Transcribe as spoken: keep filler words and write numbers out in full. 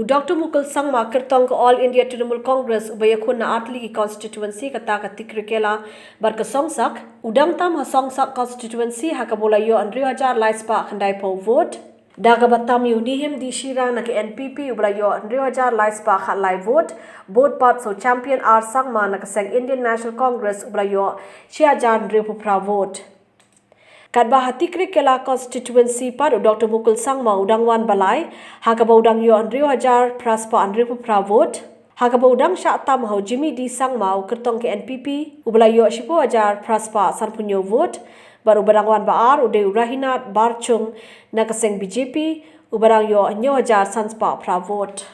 U Dr Mukul Sangma kyrtong ka All India Trinamool Congress uba iakhun na artylli ki constituency kata ka Tikrikilla bad ka Songsak u dang tam ha Songsak constituency ha kaba u la ioh hynriew hajar lai spah khyndai phew vote, da kaba tam ia u Nihim D Shira na ka NPP uba la ioh hynriew hajar lai spah khatlai vote, bad pat sa u Champion R Sangma na ka seng Indian National Congress uba la ioh shi hajar hynriew phew phra vote. Katba ha Tikrikilla constituency pat u Dr Mukul Sangma u dang wan balai ha kaba u dang ioh hynriew hajar phra spah hynriew phew phra vote, ha kaba u dang shah tam ha u Jimmy D Sangma u kyrtong ka NPP uba la ioh shiphew hajar phra spah san phew hynñiew vote, bad uba dang wan ba ar u dei u Rahinath Barchung na ka seng BJP uba dang ioh hynñiew hajar san spah phra vote.